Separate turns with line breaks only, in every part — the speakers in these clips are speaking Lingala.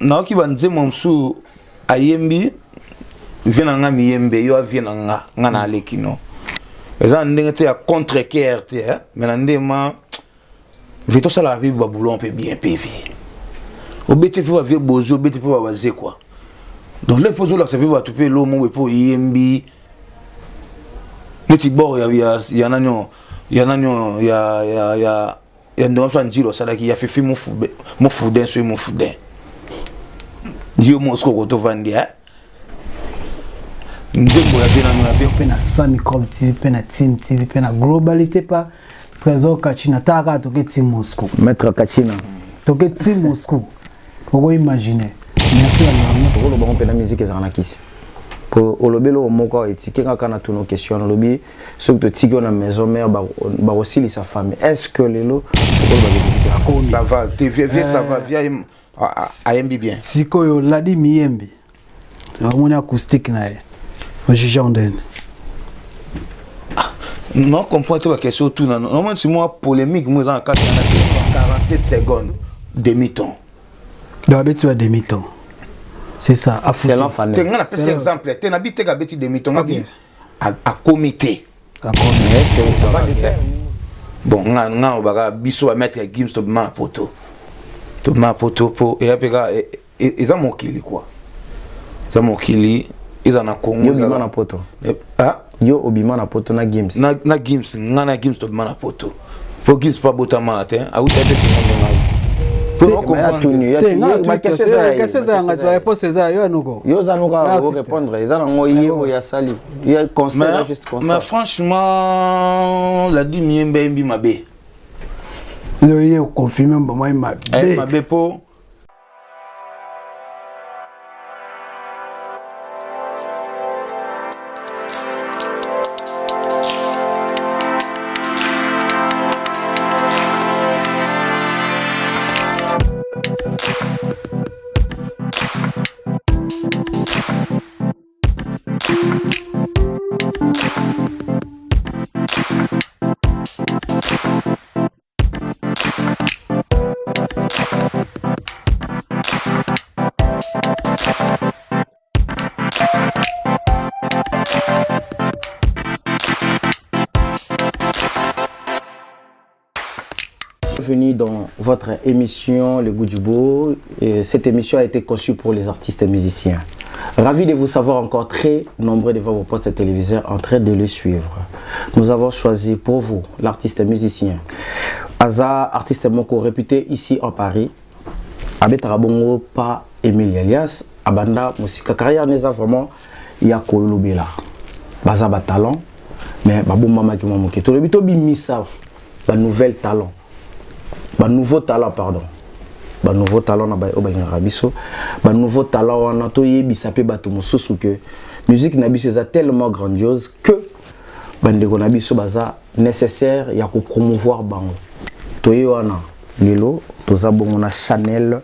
Nayoki banzembo mosusu ayembi vie na nga miyembe yo avie na nga nga na aleki no. Eza na ndenge te ya contre cœur te, eh? Mais na ndenge ma vie tosalaka mpe baboulon mpe bien mpe vie obeti mpe bavie bozi, obeti mpe babaze quoi. Donc leki mpo ozolakisa mpe bato mpe elo moko mpe oyembi neti bord ya nani oyo, ya nani oyo, ya ndenge so ya Njilo asalaki ya Fifi Mofudin, soki Mofudin yo mosiko kotovandi, eh? Nzembo ya vie nano ya vie.
Mpe na Sans Microbe TV, mpe na Team TV, mpe na globalité pa Trésor Kachina. Taka kaka toke ti Moscou.
Maître Kachina.
Toke ti Moscou, okoimagine. Merci bango.
Tokoloba ngo mpena musique ezalaka na kisi po olobi eloko moko awa etike kaka na tuna question. Olobi soki totiki yo na maison mère, bakosilisa famille. Est ce que lelo tokoloba
musique? Ça va te vie vie, ça va vie, ayembi bien.
Sikoyo Ladi Miyembe, amoni acoustique na ye, ojuge ndeni?
Non, comprend te baquestion otuna. Normalement si mwa polémique mo eza na kati wana te. 47 secondes, demi ton.
Donc abeti ba demi ton, c'est ça?
Selon
te.
Fanel.
Nga napesi exemple te, nabi te abeti demi ton, ngabi akomi te.
Mais ça va.
Bon, nga olobaka biso bamaître ya Gims, tobima na poto, tobima na poto mpo eya mpe kaka eza mokili quoi, eza mokili, eza na Congo.
Yo obima na poto?
Ah?
Yo obima na poto na Gims?
Na Gims, nga na Gims tobima na poto po Gims mpo abotama te, auta mpe Kongo nde ngai.
Question eza yanga, réponse eza yo anuko.
Yo oza nuka orépondre, eza nango ye oyo asali ye constat, eza juste constat.
Mais franchement, Ladi Miyembe ayembi mabe.
Yo ye oconfirme mbamai mabe.
Mabe mpo
Bienvenue dans votre émission Le Goût du Beau. Et cette émission a été conçue pour les artistes et musiciens. Ravi de vous savoir encore très nombreux devant vos postes téléviseurs en train de le suivre. Nous avons choisi pour vous l'artiste et musicien. Aza, artiste moko réputé ici en Paris. Abetaka bongo pa Emile Elias, Abanda Musika. Carrière neza vraiment ya kolobela. Baza ba talent, mais babombamaki mwa moke. Tolobi tobimisa ba nouvelle talent. Ba nouveau talent, pardon. Ba nouveau talent na ba oyo balingaka biso. Ba nouveau talent wana toyebisa mpe bato mosusu que musique na biso eza tellement grandiose que bandeko na biso baza nécessaire ya kopromouvoir bango. Toye wana lelo, toza bongo na Chanel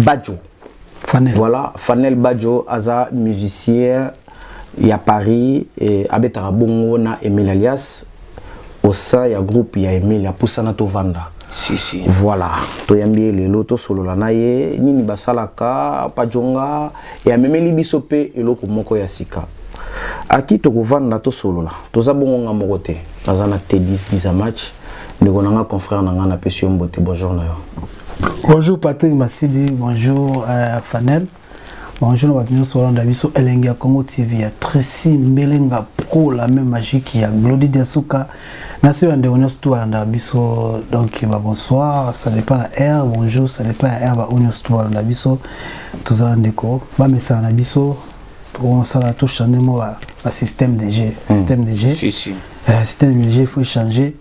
Badjo.
Fanel.
Voilà, Fanel Badjo aza musicien ya Paris et abetaka bongo na Emile Alias au sein ya groupe ya Emile ya Pusana Tovanda.
Si si.
Voilà, toyambi ye lelo, tosolola na ye nini basalaka pajonga e amemeli biso mpe eloko moko ya sika. Aki tokovanda tosolola, toza bongo nga moko te, naza na T10 10 match, ndeko na nga, confrère na nga, napesi yo mbote, bonjour na yo.
Bonjour Patrick Masidi, bonjour Fanel. Bonjour na bato nyonso balanda biso Elengi ya Congo TV ya Tracy Mbelenga Pro, la même magique ya Glody Diasuka. Merci bandeko nyonso tu balanda biso. Donc ba bonsoir, ça dépend na heure, bonjour, ça dépend na heure ba oyo nyonso tu balanda biso. Tozala ndeko, bamesana na biso, tokosala tochange mo ba système de jeu, système de jeu.
Si si.
Système de jeu, il faut changer.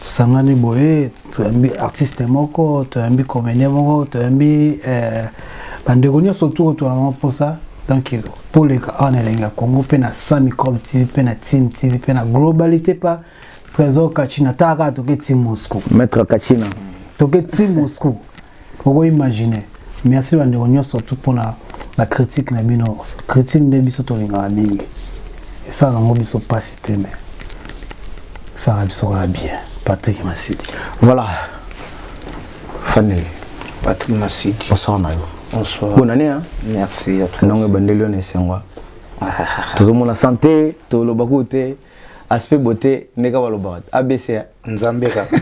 Tosangani boye, toyambi artiste moko, toyambi comédien moko, toyambi bandeko nyonso tour toyamba mposa. Donc poleka awa na Elengi ya Congo, mpe na Sans Microbe TV, mpe na Team TV, mpe na globalité pa Trésor Kachina. Taka kaka toke ti Moscou.
Maître Kachina.
Toke ti Moscou, okoimagine. Merci bandeko nyonso tu mpona bacritique na bino. Critique nde biso tolingaka mingi, esala yango biso mpasi te, mais esalaka biso kaka bien. Patrick Masidi.
Voilà, Fanel.
Patrick Masidi.
Bonsoir na yo.
Bonsoir.
Bonne année hein.
Merci à toi.
Ndongo ebandeli yo na esengo. Tozomona santé, toloba ko te aspect beauté ndeka balobaka ABC.
Nzambe kaka.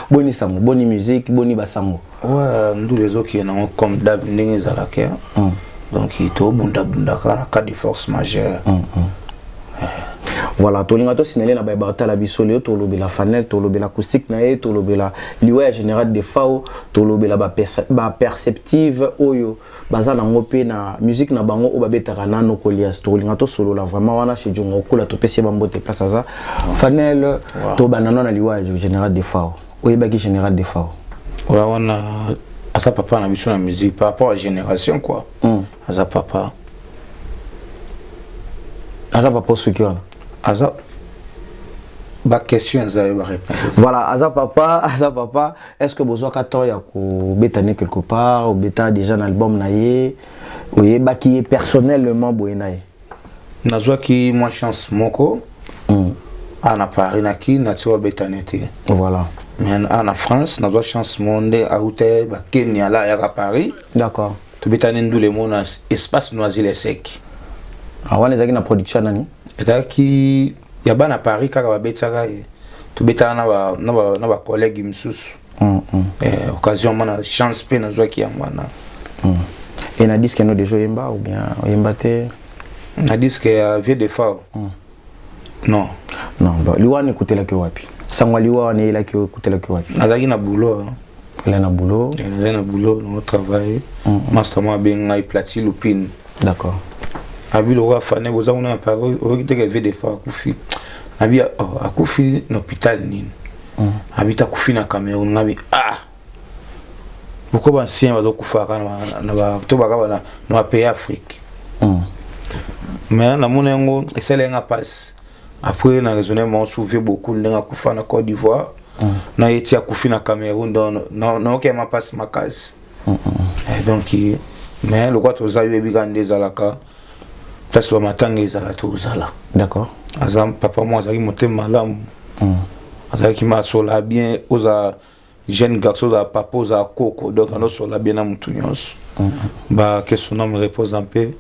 Boni sango, boni musique, boni basango.
Ouais, ndulu ezokende nango comme d'hab ndenge ezalaka. Donc tobundabundaka na cas de force majeure.
Voilà, tolinga tosinale na bayeba otala biso lelo, tolobela Fanel, tolobela acoustique na ye, tolobela liwa ya général Defao, tolobela baperceptive oyo baza nango mpe na musique na bango oyo babetaka nano Kolias. Tolinga tosolola vraiment wana chez Djongo Okula, topesi ye bambote place aza. Fanel, tobanda nano na liwa ya général Defao. Oyebaki général Defao?
Ouais, wana aza papa na biso na musique par rapport à génération quoi. Aza papa.
Aza papa soki wana?
Aza baquestion eza yo, baréponse.
Voilà, aza papa, aza papa. Est ce que bozwaka temps ya kobeta ne quelque part, obeta déjà na album na ye, oyebaki ye personnellement boye na ye?
Nazwaki mwa chance moko a na Paris, naki nati babetane te. Mais a na France nazwa chance mo nde auta bakenya la ayaka Paris. Tobetani ndule mo na espace Noisy le Sec.
Ah, wana ezalaki na production ya nani?
Ezalaki ya bana Paris kaka babetaka ye, tobetaka na bacollègue misusu. Occasion mona chance mpe nazwaki yango wana.
Et na disque no déjà oyemba ou bien oyemba te?
Na disque ya Vieux Defao, non.
Non. Bon, liwa wana ekutelaki wapi? Sango ya liwa wana eyelaki, ekutelaki wapi?
Nazalaki na boulot.
Ele na boulot?
Nazalaki na boulot, na travail. Master mo abengi ngai, Plati Lupine. Abi lokola Fane boza kuna na Paris, oyoki teke Vieux Defao akufi. Abi oh, akufi na hôpital nini? Abi te, akufi na Cameroun. Ngabi ah, pourquoi baancien bazokufaka to baka na bapays Afrique? Mais namoni yango esali yanga mpasi. Après na raisonné mo souviens beaucoup ndenge akufa na Côte d'Ivoire, na ye ti akufi na Cameroun, donc naoki yama mpasi makasi. Donc mais lokwa toza, yo yebi kaka nde ezalaka, place bamatanga ezala, tozala. Aza papa mo azalaki motema malamu, azalaki masola bien. Oza jeune garçon, ozala papa, ozala koko, donc azosola bien na motu nyonso. Ba que son âme repose en paix.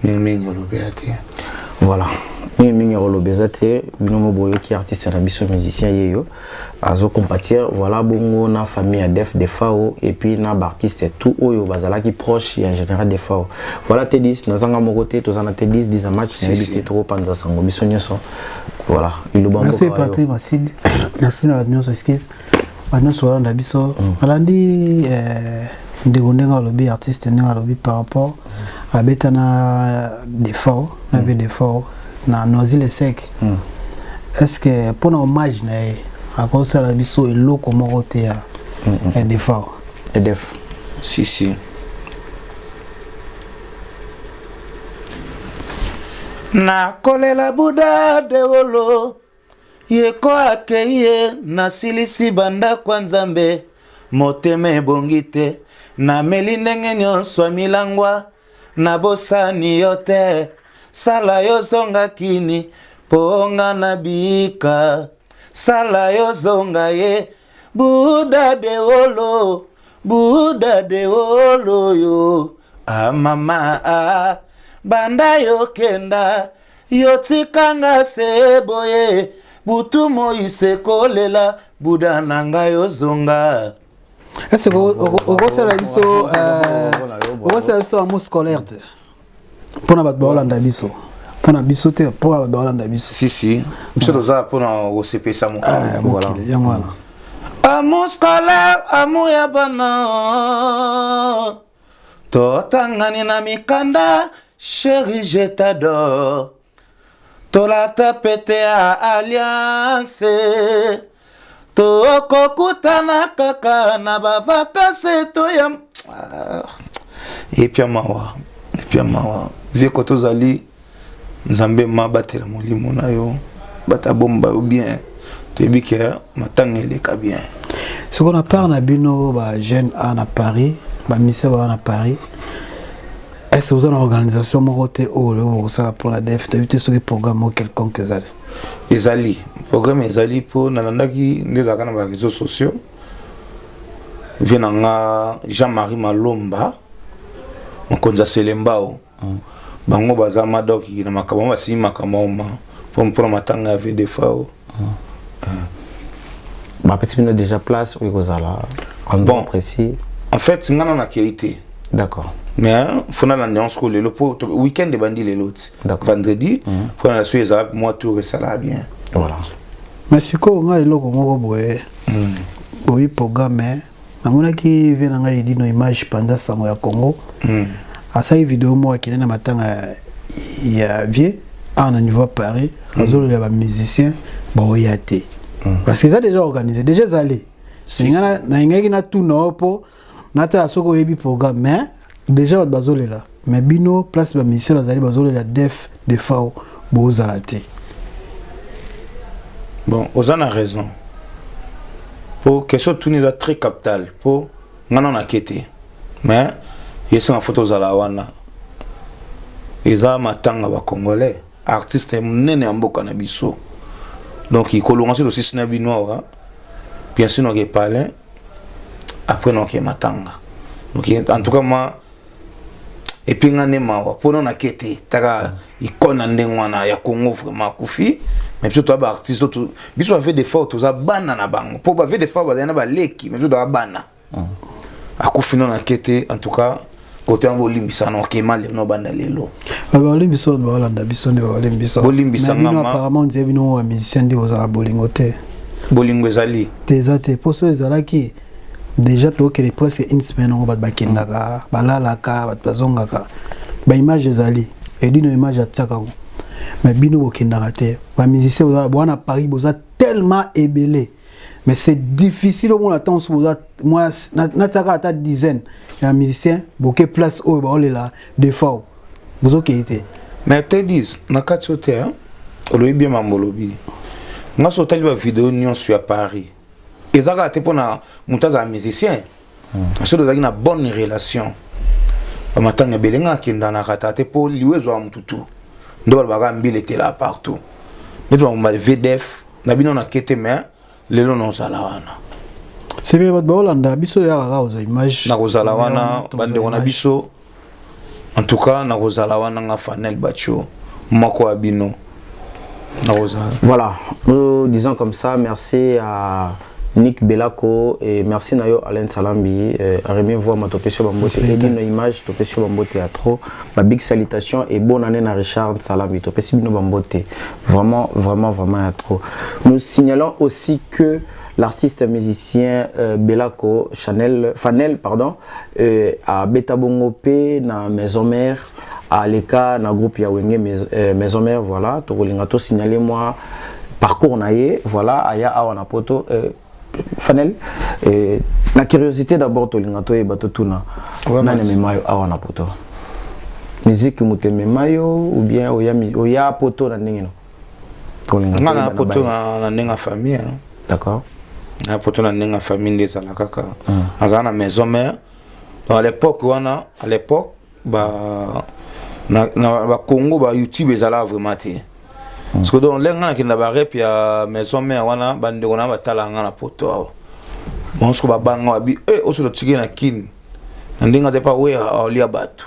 Mingimingi olobela te.
Voilà, mingimingi akoloba eza te. Bino mo boyoki artiste na biso musicien ye yo azocompatir. Voilà, bongo na famille ya Def Defao et puis na baartiste tout oyo bazalaki proche ya général Defao. Voilà, T10 nazanga moko te, toza na T10 10 match, nayebi te, tokopanza sango biso nyonso. Voilà, liloba.
Merci Patrick Masidi, merci na bato nyonso, excuse, bato nyonso balanda biso. Alandi ndeko ndenge alobi, artiste ndenge alobi par rapport abeta na Defao, na be Defao na Noisy le Sec. Est ce que mpona hommage na ye akosala biso eloko moko te ya Defao?
Def.
Si si. Nakolela Buda Deolo yeko akei ye, nasilisi bandako ya Nzambe, motema ebongi te, nameli ndenge nyonso ya milangwa, nabosani yo te. Sala yo zonga kini mpo nga nabika, sala yo zonga ye. Buda Deolo, Buda Deolo yo, ah mama, ah, banda yokenda yo tikanga se boye, butu moi se kolela. Buda na ngai, ozonga.
Est ce que okosala biso amour scolaire te mpona bato baolanda biso, mpona biso te, mpona bato baolanda biso?
Si si, biso toza mpona kosepesa
mokili. Yango wana.
Amour scolaire, amour ya bana, totangani na mikanda. Chéri, je t'adore, tolata pete ya alliance, tokokutana kaka na bavacances toya. Epia mawa, epia mawa. Vieko tozali, Nzambe ma batela molimo na yo, bata bomba yo bien. Toyebi ke matanga eleka bien.
Sikoyo na part na bino bajeune a na Paris, bamission baa na Paris, est ce oza na organisation moko te oyo oyo bokosala mpona Def? Toyebi te soki programme moko quelconque ezali.
Ezali programme, ezali mpo nalandaki nde ezalaka na baréseaux sociaux. Vieux na nga Jean-Marie Malomba, mokonzi ya Selembao. Bango baza madoki na makambo, basimi makambo ma mpona matanga ya vieux Defao.
Bapesi bino déjà place oyo kozala, endroit
Bon.
précis?
En fait, nga na nakei te. Mais faut nalanda yango sikoyo lelo, po weekend ebandi lelo ti vendredi. Faut nalanda soki ezala mwa tour, esala bien.
Mais sikoyo ngai, eloko moko boye, boyi programme, namonaki vieux na ngai Edino Image panza sango ya Congo, asali video moko, akende na matanga ya vieux awa na niveau ya Paris, azolela bamusicien baoya te, parce que eza déjà organisé, déjà ezali. Nalingaki natuna o mpo natala soki oyebi programme, mais déjà bato bazolela, mais bino place bamusicien bazali, bazolela def Defao, bozala te.
Bon, oza na raison, po question tuni eza très capital, po nga na nake te, mais yesenga fo tozala wana. Eza matanga bacongolais, artiste monene ya mboka na biso. Donc kolonga so tosisi na bino awa, bien sûr noke palin, après noke matanga. Donc en tout cas moi, et puis nga nde mawa mpona nake te. Taka icône na ndenge wana ya Congo vraiment akufi, mais biso toza baartiste, biso bavieux Defao toza bana na bango, mpo bavieux Defao bazali na baleki, mais biso toza bana. Akufi, no nake te. En tout cas kote yango, bolimbisa na okema lelo, banda lelo.
Baolimbi biso, bato baolanda biso nde baolimbi biso.
Bolimbisa
Mais bino,
nga
apparemment on dirait bino bamusicien nde bozala bolingo te.
Bolingo ezali.
Te, eza te. Mposo ezalaki déjà, tokokende presque une semaine yango, bato bakendaka, balalaka, bato bazongaka, baimage ezali, Edino Image atiaka yango, mais bino bokendaka te. Bamusicien boza na Paris, boza tellement ebele, mais c'est difficile omona ntango mosusu boza natiaka ata dizaine ya musicien, boke place oyo baolela Defao, bozokei te.
Mais te dis na kati oyo te, hein, olobi bien mambo olobi. Nga so otali bavideo nyonso ya Paris, eza kaka te mpona moto azala musicien. Soki tozalaki na bonne relation, bamatanga ebele nga akendanaka ta te, mpo liwa ezwaka motu tu. Nde balobaka mbila etela partout, neti bamoma VDF na bino nake te, mais lelo nozala wana.
C'est vrai, bato baolanda biso, yaka kaka kozwa image.
Nakozala wana, bandeko na biso. En tout cas nakozala wana, nga Fanel Bacho, moko ya bino, nakozala.
Voilà, nous disons comme ça merci à Nick Belako et merci na yo Alain Salambi, Rémi Voix, topesi bambote, Edino Image, topesi bambote ya trop, ma big salutation et bonne année na Richard Salambi, topesi bino bambote vraiment vraiment vraiment ya trop. Nous signalons aussi que l'artiste musicien Belako Chanel Fanel, pardon, à Beta Bongo P na Maison Mère, à l'EKA na groupe ya Wenge Maison Mère. Voilà, tokolinga to signaler moi parcours na ye. Voilà, aya awa na poto. Fanel, na curiosité d'abord, tolinga toyeba, totuna: nani amema yo awa na poto? Musique moto emema yo ou bien oya, oya poto na ndenge no?
Nga na poto na ndenge ya famille. Na poto na ndenge ya famille, nde ezala kaka nazala na Maison Mère. Donc à l'époque wana, à l'époque ba na bacongo, ba YouTube ezalaka vraiment te, parce que donc ndenge nga nakenda barep ya Maison Mère wana, bandeko na batala nga na poto awa. Bon, soko babanga babi e oso totiki na Kini na ndenge aza pa wera aolia, bato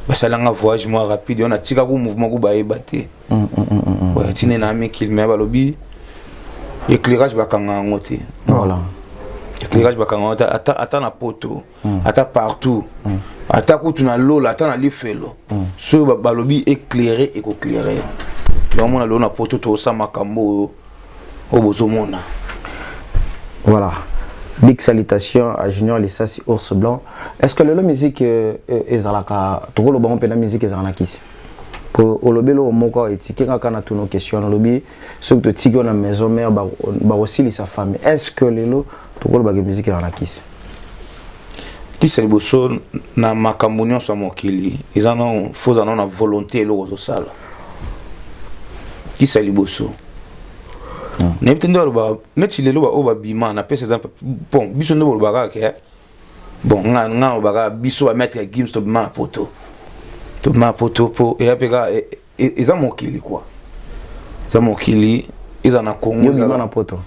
basalanga voyage mwa rapide oyo natika ku mouvement ku bayeba te ntina na mikili, mais balobi éclairage bakanga yango te. Éclairage bakanga yango te, ata na poto, ata partout, ata kutu na lola, ata na lifelo. Soki balobi éclairé, ekoclaire. Donc omona lelo na poto tosala makambo oyo oyo bozomona.
Voilà. Big salutation à Junior Lissasi Ours Blanc. Est-ce que lelo musique ezalaka, tokoloba ngo mpena musique ezalaka na kisi? Po olobeli oyo moko etike kaka na tuno question, olobi soki totiki oyo na Maison Mère, bakosilisa famille. Est ce que lelo tokolobaka musique ezalaka na kisi?
Kisi ya liboso na makambo nyonso ya mokili eza no foza no na volonté. Eloko ozosala, kisi ya liboso, nayebi te nde balobaka neti lelo baoyo babima. Napesa exemple. Bon, biso nde bolobaka ke bon, nga nalobaka biso bamaître ya Gims, tobima na poto, tobima na poto mpo eya mpe kaka eza mokili kua, eza mokili, eza na Congo.
Yo bima na poto?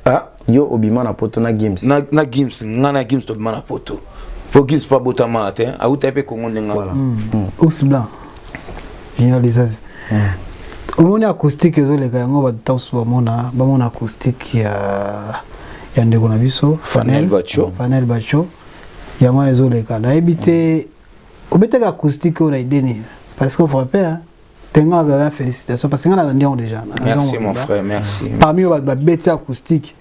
Ah.
Yo obima na poto na Gims?
Na Gims, nga na Gims tobima na poto, po Gims mpo abotama te, auta ye mpe Kongo ndenge.
Voilà.
Ours Blanc, Général Lisasi, omoni acoustique ezoleka yango, bato ntango mosusu bamona acoustique ya ndeko na biso.
Fanel Bacho.
Fanel Bacho, yango wana ezoleka. Nayebi te obetaka acoustique oyo na idée nini, parce que frappe, hein, tenga na félicitation, parce que nga nalandi yango déjà.
Merci, mon frère, merci.
Parmi oyo bato babeti acoustique,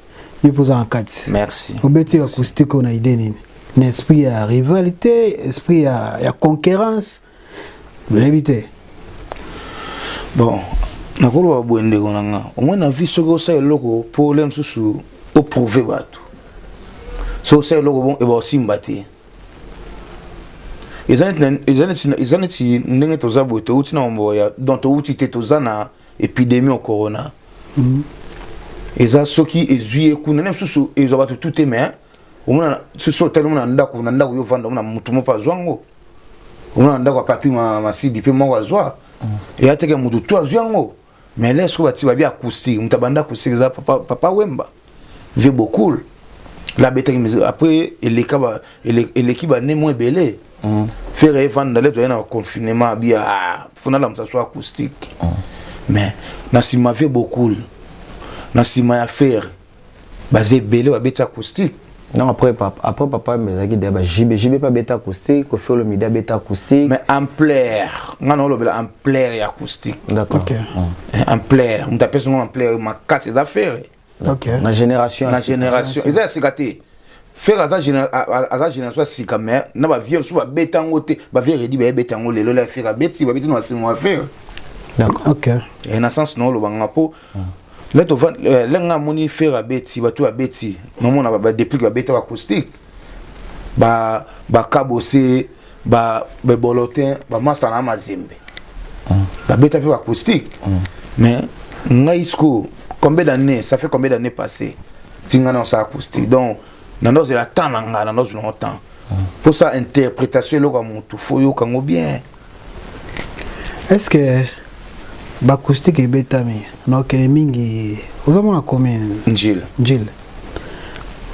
yo mpoza na kati.
Merci.
Obeti acoustique oyo na idée nini? Na esprit ya rivalité, esprit ya concurrence? Nayebi te.
Bon, nakoloba boye, ndeko na nga, omoi na vie, soki osala eloko mpo le mosusu oprouve bato, soki osala eloko bon, eba osimba te. Eza neti ndenge toza boye, touti na mambo ya, donc touti te, toza na épidémie ya corona. Eza soki ezwi ye kuna, ne mosusu ezwa bato tu te, mais omona soki otali, omona ndako na ndako yo ovanda, omona motu moko azwa yango, omona ndako ya Patrik Masidi mpe moko azwa. Eya teke motu tu azwi yango, mais là soki bati babi acoustique, moto abanda acoustique eza Papa Wemba, vieux Bokul la abetaki musique. Après eleka eleki banemo ebele, Ferre evanda le toye na confinement, abi ah, fona lamusa so acoustique. Mais na nsima vieux Bokul, na nsima ya Ferre, baza ebele babeti acoustique.
Non, après Papa Wemba ezalaki deya ba JB. JB mpe abeta acoustique, Koffi Olomide abeta acoustique.
Mais ampleur, nga na olobela ampleur ya acoustique.
D'accord.
Eh, ampleur, moto apesi ngo ampleur makasi eza Ferre.
Na génération
na génération eza ya sika te. Ferre aza génération ya sika, mais na bavieux mosusu babeta yango te. Bavieux redi bayebeta yango lelo la Ferre abeti, babeti na basimo ya Ferre. Eh, na sens na olobanga, mpo le lenga amoni Ferre abeti, bato abeti, nomona badeplique babeta bacoustique, bakabose, babolotin, bamaster na Mazembe babeta mpe bacoustique. Mais ngai siko, combien d'années ça fait, combien d'années passé ti ngai na osala acoustique? Donc na ndozela temps na ngai, na ndozela ngo temps mpo sa interprétation eloko ya motu, fo yoka yango bien.
Est ce que baacoustique ebetami na okende mingi, ozomona commune?
Njile.
Njile,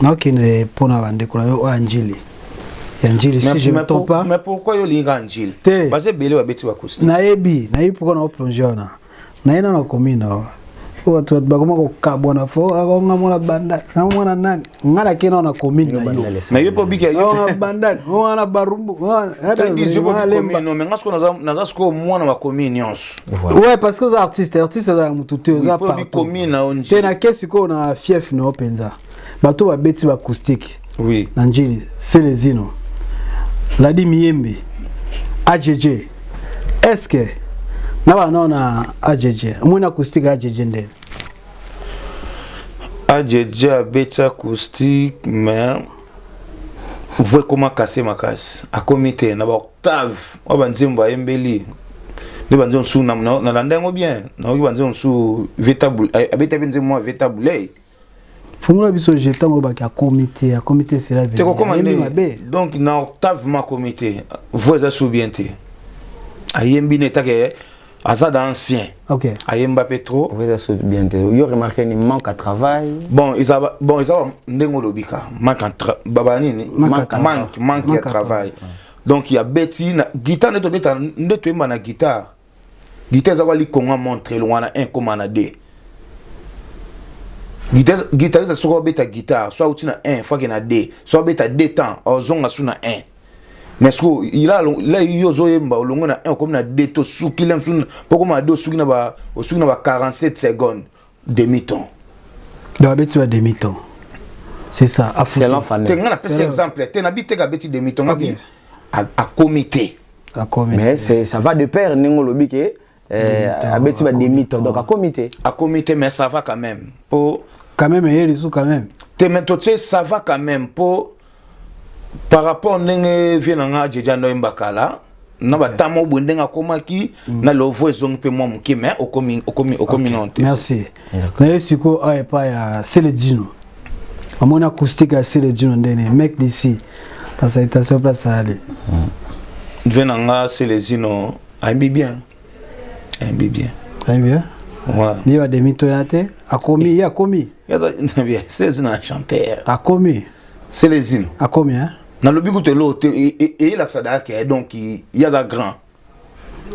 naokende mpona bandeko na yo oyo ya Njili, ya Njili, si je me trompe pas.
Mais pourquoi yo olingi kaka Njile?
Te.
Baza ebele babeti baacoustique.
Nayebi pourquoi naoplonge wana. Naye nano commune awa po bato bakoma kokabwana, fo akonga mwana Bandal, nga mwana nani. Nga nake nao na commune na yo.
Mais yo mpe obika yo.
Nga Bandal, wana Barumbu.
Yo mpe commune, mais nga sikoyo naza sikoyo mwana wa commune nyonso.
Ouais, parce que oza artiste, artiste azala motu te, oza
partout commune na yo.
Te, nake sikoyo na fief na yo mpenza, bato babeti baacoustique na Njili: Selezino, Ladi Miyembe, AJJ. Est ce que na bana na AJJ, omoni acoustique ya AJJ ndeni?
AJJ abeti acoustique, mais voix ekoma kase makasi, akomi te na baoctave oyo banzembo ayembeli. Nde banzembo mosusu nalanda yango bien, nayoki banzembo mosusu, abeta mpe nzembo mwa vetabulei.
Fungola biso je, ntango obaki akomi te, akomi te, cela
te kokoma nde. Donc na octave ma akomi te, voix eza su bien te. Ayembi ne etake aza da ancien. Ayemba mpe trop.
Voix eza su bien te, yo remarqué ni manque à travail?
Bon, eza bon, eza ndenge olobi ka manque baba nini, manque ya travail. Donc ya beti na guitare, nde tobeta, nde toyemba na guitare. Guitare eza kwa likonga montre, elongwa na 1 koma na 2. Guitariste soki obeta guitare, so auti na 1, fo ake na 2, so obeta 2 temps, ozonga su na 1. Mais siko la yo ozoyemba, olongwe na 1, okomi na 2, to suki le mosusu mpo koma na 2, osuki na ba 47 secondes, demi ton.
Donc abeti ba demi ton, c'est ça?
Selon.
Te, nga napesi exemple te, nabi te abeti demi ton, ngabi akomi te.
Mais ça va de pair, ndenge olobi ke abeti ba demi ton, donc akomi te.
Akomi te, mais ça va quand même po.
Quand même, eye lisusu quand même.
Te, mais totie ça va quand même po par rapport ndenge vieux na nga Jeja ndo oyemba kala na batama boye, ndenge akomaki na lovo, ezongi mpe mwa moke, mais okomi non te.
Merci. Naye sikoyo awa epai ya Seledino, amoni acoustique ya Seledino ndene, mec d'ici, la salutation place ale.
Vieux na nga Selezino ayembi bien, ayembi bien.
Ayembi bien.
Ouais.
Ye bademi toya te, akomi, ye akomi.
Celezino na chanteur.
Akomi.
Celezino.
Akomi, hein?
Nalobi kutu eloko te, eyelakisa dayake, donc ye aza grand.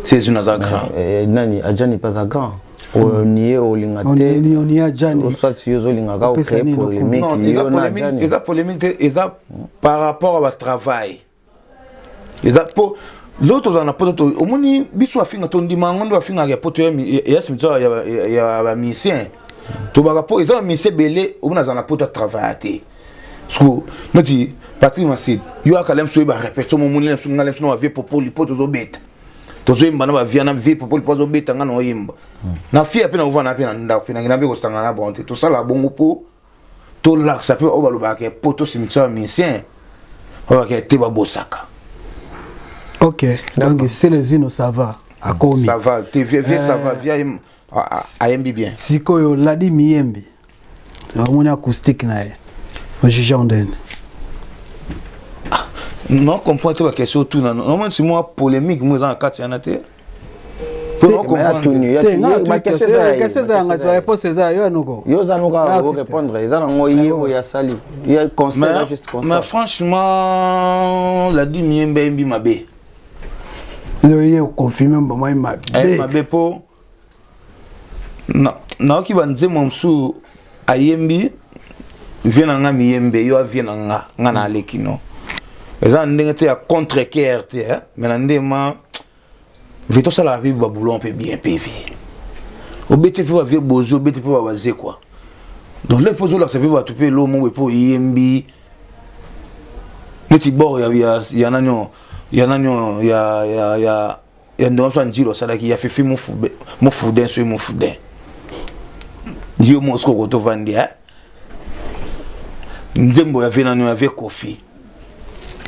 Celezino aza grand.
Nani Adjani mpe aza grand. Onie olinga te,
Onie Adjani.
Soit yo ozolingaka
Opesa
ocréer
nini?
polémique.
Non, eza
Yo na
polémique,
Adjani.
eza polémique te, eza par rapport à batravail. Eza po lelo tozala na poto, omoni biso bafinga, tondima yango nde bafingaka ya poto ya cimetière ya bamusicien. Tobaka po eza bamusicien ebele, omoni azala na poto, atravailla te. Parce neti Patrick Masid, yo akala mosu oyeba répétition, momoni mosu nga mosu na bavie Popoli po tozobeta, tozoyemba na bavia na vie Popoli po azobeta, nga na oyemba na fia mpe na kovanda mpe na ndako mpe nakenda mpe kosangana na bango te. Tosala bongo mpo tolakisa mpe oyo balobaka poto cimetière ya musicien, oyo bakeke te, babosaka.
Ok, donc Celezino, ça va, akomi.
Ça va te, vie vie, ça va, vie ayembi bien.
Sikoyo Ladi Miyembe, omoni acoustique na ye, ojuge ndeni?
Non, comprendre te baquestion otuna, nomoni si mwa polémique mo eza na kati yana te. Mpo na comprendre.
Te, nga na question eza yanga, réponse eza yo yanoko.
Yo oza nuka
Artiste.
Orépondre, eza nango ye oyo asali ye constat, eza juste
Mais
constat.
Franchement, Ladi Miyembe ayembi mabe.
Yo ye oconfirme mbama ye
Ayembi
mabe.
Mabe mpo nayoki banzembo mosusu ayembi, vie na nga miyembe, yo avie na nga, nga na aleki no. Eza na ndenge te ya contre cœur te, eh? Mais na ndema vie, tosalaka mpe baboulon mpe bien mpe vie, obeti mpe bavie bozi, obeti mpe babaze quoi. Donc le mpo ozolakisa mpe bato mpe elo moko mpe oyembi neti bord ya nani oyo, ya nani oyo, ya ndongo so ya Njilo asalaki ya Fifi Mofudin, soki Mofudin yo mosiko tovandi, eh? Nzembo ya vie nani, ya vie Kofi,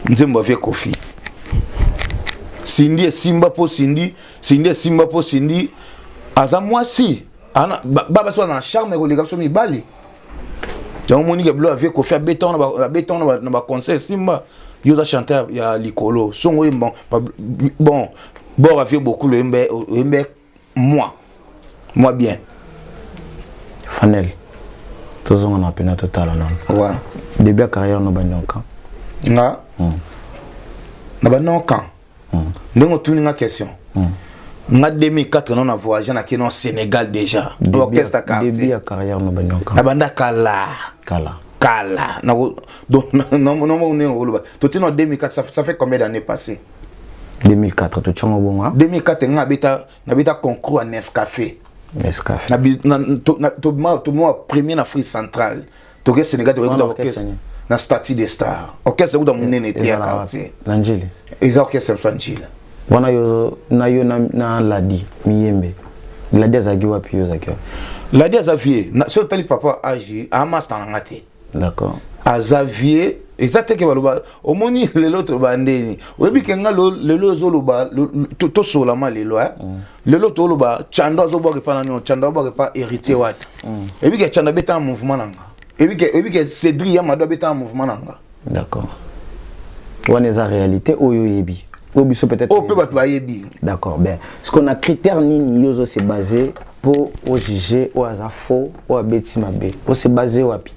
nzembo ya vie Kofi Sindi esimba mpo Sindi esimba mpo Sindi aza mwasi, basi baza na charme koleka biso mibali. Yango monike bilo ya vie Kofi abeta wana, abeta wana na baconcert, esimba. Yo oza chanteur ya likolo, songo oyemba bon bord ya vie beaucoup, oyembe, oyembe moi bien.
Fanel, tozonga na pena, totala nano.
Ouais.
Début ya carrière no bandi quand?
Nga na bandi quand? Ndenge otuni nga question, nga 2004 no na voyage, nakei no Sénégal déjà, orchestre
Début
quartier.
ya carrière no bandi quand?
Na banda kala.
Kala.
Kala. Donc ndenge oloba totie no 2004, ça fait combien d'années passées?
2004, totiango bongo.
2004, nga nabeta, nabeta concours ya Nescafé.
Nescafé.
Tobima premier na Afrique centrale, toke Sénégal,
Wana
toke
orchestre
orchestre
nini?
Na statut de star, orchestre ekuta monene te ya
Ezala
quartier.
Na Njili?
Eza orchestre mosu ya Njila.
Wana yo na yo na Ladi Miyembe, Ladi azalaki wapi, yo ozalaki wapi?
Ladi aza vie, soki otali papa agi amaster na nga te. Aza vie, eza teke baloba, omoni lelo toloba ndeni, oyebi ke nga lelo ezoloba tosolama lelo, eh? Lelo toloba Chando azobwaka epa nani, Chando azobwaka epa Héritier Wata. Oyebi ke Chando abetaka mouvement na nga, oyebi ke Cédri ya Mado abetaka mouvement na nga.
D'accord, wana eza réalité oyo oyebi, oyo biso peut-être
Oyo mpe bato bayebi.
D'accord. Ben ce qu'on a, critère nini yo ozo se basé mpo ojuge oyo aza faux, oyo abeti mabe? Ose basé wapi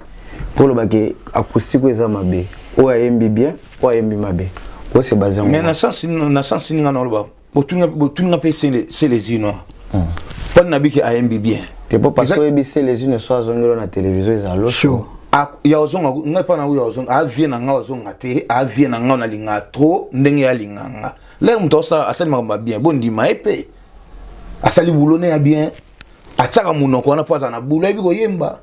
mpo olobaki acoustique oyo eza mabe, oyo ayembi bien, oyo ayembi mabe? Ose basé
Mais na sens nini nga na oloba? Botuninga mpe Celezino mpo na biki ayembi bien.
Te, po parce que oyebi Celezino so azongeli na télévision, eza lo
Show.
Ya ozonga ngai mpa na oyo ozonga avie na ngai, ozonga te avie na ngai, nalinga trop ndenge alinga nga. Lere moto asali makambo ya bien, bondima ye mpe asali bulo ne ya bien, atiaka monoko wana mpo azala na bulo, ayebi koyemba.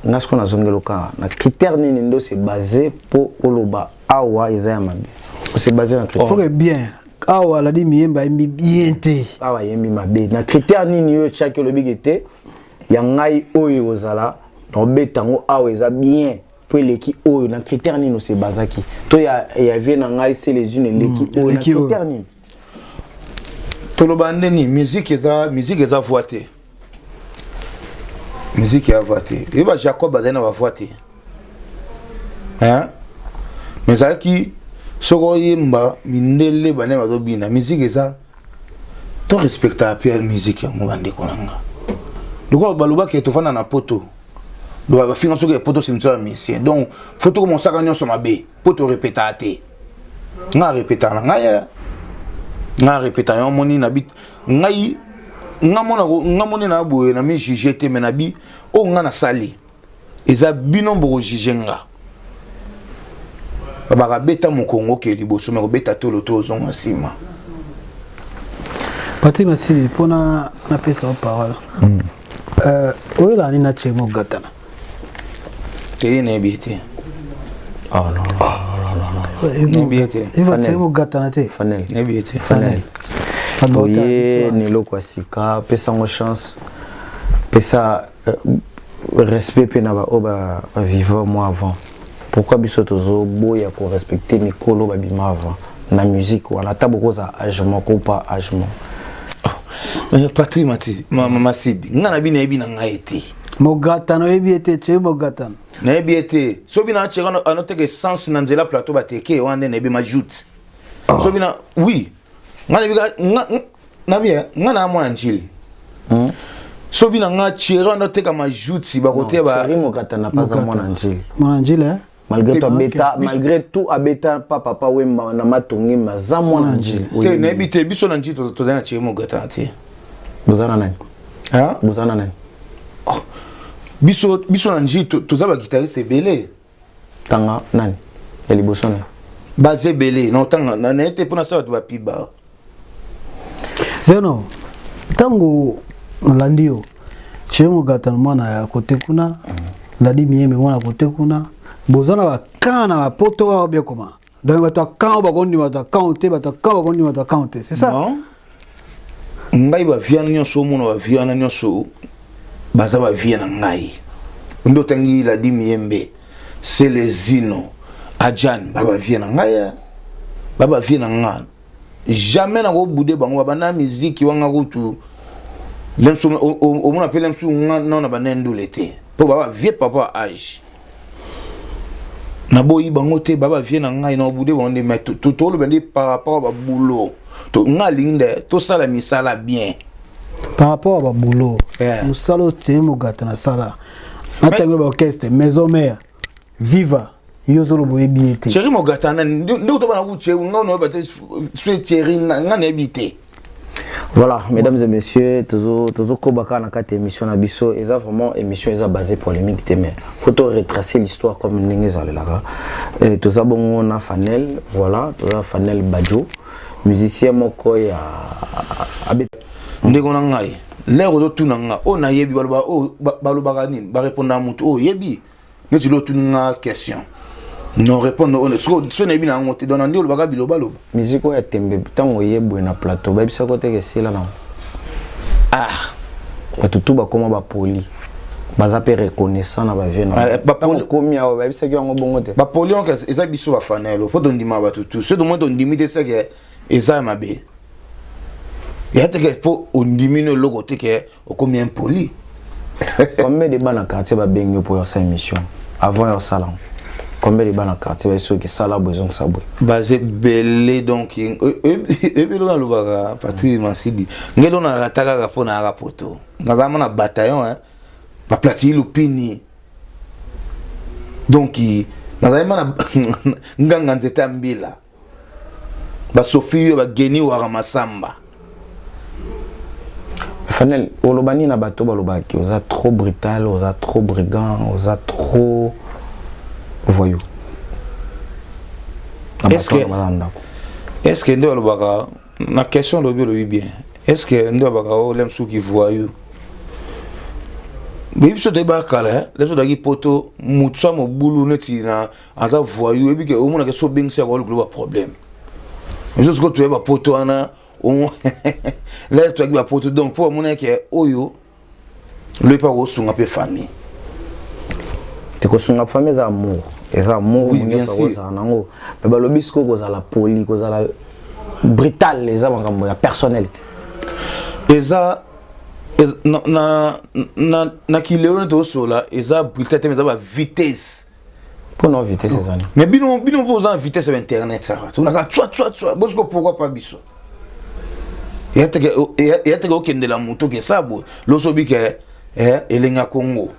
Nga sikoyo nazongeli kaka na critère nini nde ose basé mpo oloba awa eza ya mabe? Ose basé na critère?
Ok, bien, awa Ladi Miyembe ayembi bien te.
Awa ayembi mabe, na critère nini oyo tiaki olobiki te ya ngai oyo ekozala na obeta yango awa eza bien mpo eleki oyo? Na critère nini ose bazaki to ya vie na ngai Celezino eleki oyo na
Eleki oyo.
Critère nini?
Toloba ndeni, musique eza, musique eza voix te, musique ya voix te. Oyeba Jacob azali na bavoix te, hein? Mais ezalaki soki oyemba mindele bane bazobina. Musique eza, to respectaka mpe musique yango. Bandeko na nga, lokola balobaki tofanda na poto. Bafinga soki poto cimetière ya musicien. Donc faut tokomosaka nyonso mabe mpo torepetaka te. Nga arepetaka na ngai, nga arepetaka yo moni na bi ngai, nga mona nga moni na boye na mi juge te, mais na bi oyo nga nasali eza bino bokojuge nga. Babaka beta mokongo oke liboso, me kobeta tolo to ozonga nsima.
Patrik Masili, mpona napesa yo parole, oyelaka nini na Thierry Mogatana?
Te, nayebi te.
Oh non, non, non, non.
Nayebi ye te.
Iva Thierry Mogatana te.
Fanel.
Nayebi ye te.
Fanel, oye na eloko ya sika, pesa yango chance, pesa respect mpe na baoyo bavivre moi avant. Pourquoi biso tozoboya korespecte mikolo babima avant na musique wana, ata bokozala âge moko pa âge moko?
Patrik Mati Masidi, nga na bi nayebi na ngai te.
Mogatana oyebi ye te, Thierry Mogatana?
Nayebi ye te. So bino Thierry anoteka essence na nzela plateau, bateke wana nde nayebi majoute. So bino, oui, nga nayebi nabi nga na mwana Njili. So bino nga Thierry anoteka majuti bakote ba
Thierry Mogatana paza mwana Njili.
Mwana Njili, eh?
Malgré tout abeta, malgré tout abeta pa Papa Wemba na Matongi, maza mwana Njili.
Te, nayebi te. Biso na Njili tozali na Thierry Mogatana te.
Boza na nani? Boza na nani?
Biso na Njili toza baguitariste ebele.
Tanga nani ya liboso na?
Baza ebele na otanga naye te mpona sa bato bapiba.
Zeno, ntango nalandi yo, Thierry Mogatana mwana ya kote kuna, Ladi Miyembe mwana kote kuna, boza na bakan na bapoto awa bien koma? Donc bato ya kan oyo bakondima bato ya kan te, bato ya kan bakondima bato ya kan te, c'est ça?
Non, ngai baviana nyonso omona, baviana nyonso baza bavie na ngai. Nde otangi Ladi Miyembe, Selezino, Ajan, babavie na ngai, babavie na nga. Jamais nakobude bango. Babanda miziki wanga kutu omona mpe lemsu nga nao na banda ndule te, mpo baba vie papa age naboyi bango te. Baba vie na ngai na obude bango nde, mais toloba nde par rapport babulo nga alingi nde tosala misala bien.
Par rapport à babulo, mosala oyo Thierry Mogatana asala, natangi baorchestre Maison Mère, Viva, yo ozoloba oyebi ye te.
Thierry Mogatana nde tobana ku Thierry, nga nayoba te so Thierry, nga nayebi te.
Voilà, mesdames et messieurs, toujours toujours kobaka na kati émission na biso, eza vraiment émission eza basée polémique te, mais faut to retracer l'histoire comme ndenge ezalelaka. Et toza bongo na Fanel, voilà, toza Fanel Badjo, musicien moko ya
abet. Ndeko na ngai, lere ozotuna nga oyo nayebi, baloba oyo balobaka nini, barépondaka motu oyo oyebi. Neti lo otuni nga question, non répondre oyo so nayebi na yango te. Donc na nde olobaka bilobaloba.
Musique oyo ya tembe, ntango oye boye na plateau, bayebisaka teke esila nango.
Ah.
Bato tu bakóma bapoli, baza mpe reconnaissant na bavie na ntango okomi awa, bayebisaki yango bongo te.
Bapoli onke eza biso bafanelo mpo tondima bato tu. So tomoi tondimi te, seke eza ya mabe ya teke mpo ondimi no eloko te ke okomi impoli.
Combien de bana quartier babengi yo mpo yosala émission? Avant yosala, combien de bana quartier baye soki sala boye, ezongisa boye?
Baza ebele. Donc ebele oyo nalobaka, Patrik Masidi, ngai lo narata kaka mpo nayaka poto, nazala na bataillon baplatini lupini. Donc nazali ma na nganga nzete ya mbila, basofi oyo bageni waka masamba.
Fanel, oloba nini na bato balobaki oza trop brutal, oza trop brigand, oza trop voyou?
Est ce que nde balobaka na question olobi, olobi bien, est ce que nde balobaka olem soki voyou? Boyebi biso toyebaka kala le biso tozalaki poto, motu so mobulu neti na aza voyou, oyebi ke omonaka so obengisi yango olukolo baproblème. Biso sikoyo toyeba poto wana lere toyaki bapoto, donc mpo bamonaki oyo loyi mpe akosunga mpe famille.
Te, kosunga famille eza amour, eza amour nyonso akozala nango, mais balobi sikoyo kozala poli, kozala brutal eza makambo ya personnel.
Eza na kilelo neti osola eza brutal te, mais eza bavitesse.
Mpona vitesse ezali.
Mais bino mpo oza na vitesse ya internet awa, tonaka tswa tswa tswa bosiko. Pourquoi pas biso eya teke okendela moto okesa boye loso obike elenga Congo.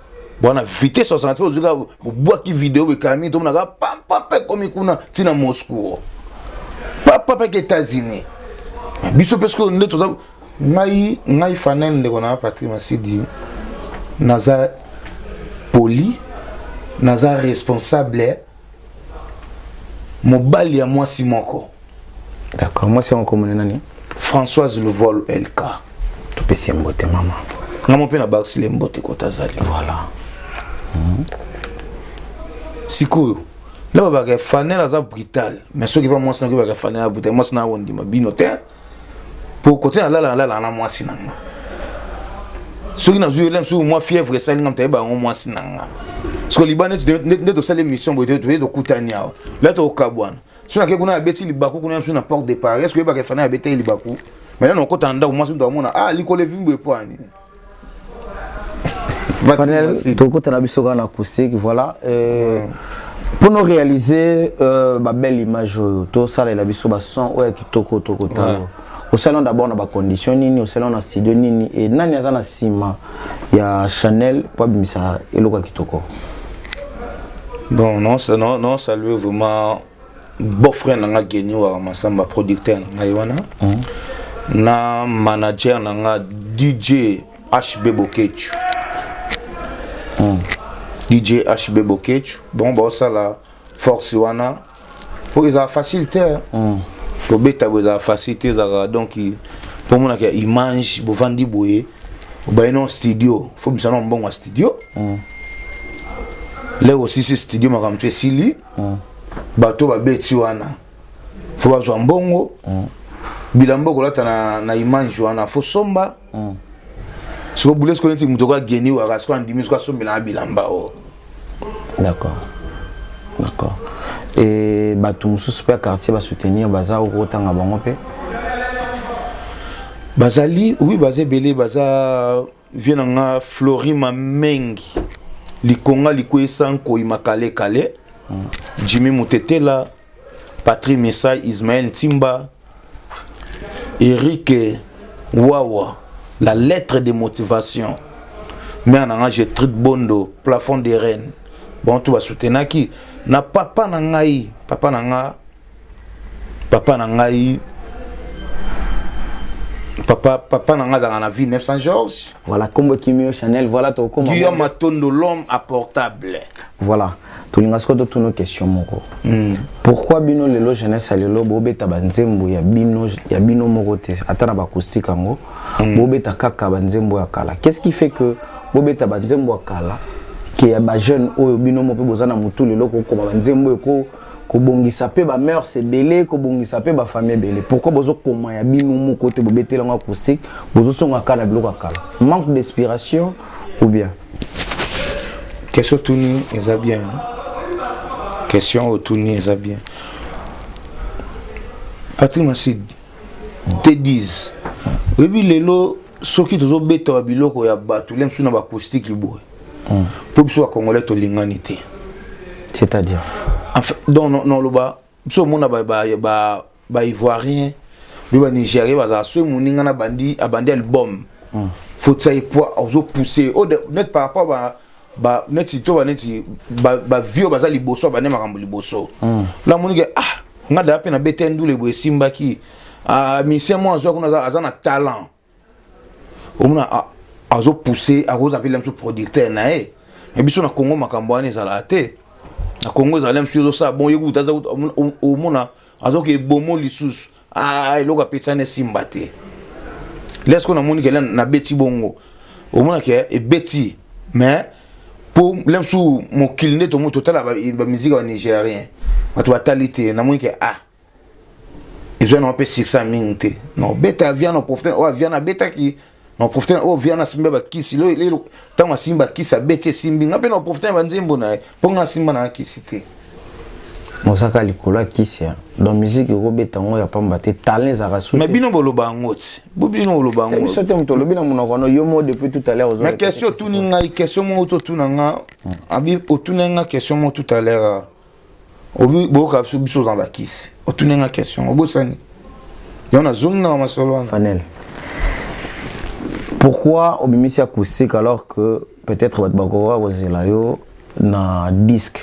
Bwana vitesse osanga ti ozwika bobwaki video bekami tomonaka pampampa ekomi kuna ntina Moscou, papapa eke États-Unis. Biso mpe sikoyo nde toza. Ngai Fanel, ndeko na Patrik Masidi, naza poli, naza responsable, mobali ya mwasi moko.
D'accord, mwasi yango komona nani?
Françoise Luvol LK.
Topesi ye mbote, mama.
Nga mo mpe na bakisile mbote kota azali.
Voilà.
Sikoyo nde babaka Fanel aza brutal, mais soki pa mwasi nakoki baka Fanel aza brutal, mwasi na akondima bino te. Po kote nalala na mwasi na nga, soki nazwi ele mosusu mwa fièvre esali nga, moto ayeba yango mwasi na nga. Siko liba neti nde tosali émission boye, toye tokutani awa, la tokabwana. So nake kuna, abeti libaku kuna mosusu na Porte de Paris, est ce que oyebaka Fanel abetaki libaku? Maintenant okota na ndako, mwasi moto amona: "Ah, likolo evimbu epwani."
Fanel, tokota na biso kaka na acoustique. Voilà, pour nous réaliser babelle image oyo tosalela biso, bason oyo ya kitoko, tokotala osali d'abord na bacondition nini, osali na studio nini e nani aza na nsima ya Chanel po abimisa eloko ya kitoko?
Bon, non, non, non, saluer vraiment beau-frère na nga Geni Waka Masamba, producteur na ngai wana, na manager na nga DJ HB Bokechu, DJ HB Bokechu. Bon, baosala force wana po ezala facile te. Kobeta boye ezala facile te, ezalaka donc mpo omonaka image bovandi boye, obaye no studio, fo bisa na mbongo ya studio. Lero osisi studio, makambo to esili, bato babeti wana fo bazwa mbongo, bilamba okolata na image wana fo somba. Siko bule siko neti moto ageni waka, siko andimi, siko asombelanga bilamba o.
D'accord, e bato mosusu mpe ya quartier basoutenir baza, okotanga bango mpe?
Bazali, oui, baza ebele. Baza vie na nga Florima Mengi, likonga likweyisa nkoi makalekale, Jimmy Mutetela, Patrik Misai, Ismaël Ntimba, Eric Wawa, la lettre de motivation, mère na nga Gertrude Bondo, plafond de reine. Bon, to basoutenaki na papa na ngai, papa na nga, papa na ngai, papa na ngai azalaka na ville 900 Georges.
Voilà, kombo Kimio Chanel, voilà, tokoma.
Guillaume Matondo, l'homme apportable.
Voilà, tolinga sikoyo totuna question moko. Pourquoi bino lelo, jeunesse ya lelo, bobeta banzembo ya bino moko te, ata na baacoustique yango, bobeta kaka banzembo ya kala? Qu'est-ce qui fait que bobeta banzembo ya kala ke ya bajeune oyo bino mo mpe boza na motu lelo kokoma banzembo oyo kobongisa mpe bamœurs ebele, kobongisa mpe bafamille ebele? Pourquoi bozokoma ya bino moko te, bobetela yango acoustique, bozosonga kaka na biloko ya kala? Manque d'inspiration ou bien?
Question tuni eza bien, question otuni eza bien. Patrik Masid T10, oyebi lelo soki tozobeta ba biloko ya bato le mosusu na baacoustique boye, mpo biso bacongolais tolingani te.
C'est-à-dire?
Enfin, donc non, loba biso omona baivoirien mpe banigérien bazala so moninga na bandi abandi album, faut tia ye poids, ozopousse net par rapport ba neti to baneti bavio baza liboso, abandi makambo liboso la monike. Ah, nga daya mpe nabeta ndule boye, esimbaki. Ah, musicien mo azwa kuna, aza na talent, omona azopousse, akoza mpe mosusu producteur na ye. Me biso na Congo makambo wana ezalaka te. Na Congo ezala mosusu ezosala bon, ye kuta omona azoki ebomo lisusu. Ah, eloko apesani esimba te. Lesko namoni ke nabeti bongo, omonake ebeti, mais po le mosusu mokili nde totala bamusike ya banigérien, bato batali te. Namoni ke ah, ezwa nango mpe succès mingi te. Na obeta avia na profite oyo avia nabetaki, na profite oyo via nasimba bakisi. Lelo ntango asimba bakisi, abeti, esimbi, nga mpe na profite na banzembo na ye, mpo nga asimba na kisi te.
Mosaka likolo ya kisi ya donc musique ekobeta yango ya pamba te, talent ezalaka su.
Mais bino boloba yango ti, bo bino boloba yango.
Biso te, moto olobi na monoko no yo mo depuis tout à l'heure.
Mais question otuni ngai, question moko totuna nga abi, otuni nga question moko tout à l'heure, obi boyoka biso, biso oza bakisi. Otuni nga question, obosani yango, nazongi na masolo wana.
Fanel, pourquoi obimisi acoustique alors que Peut-être bato bakoka kozela yo na disque.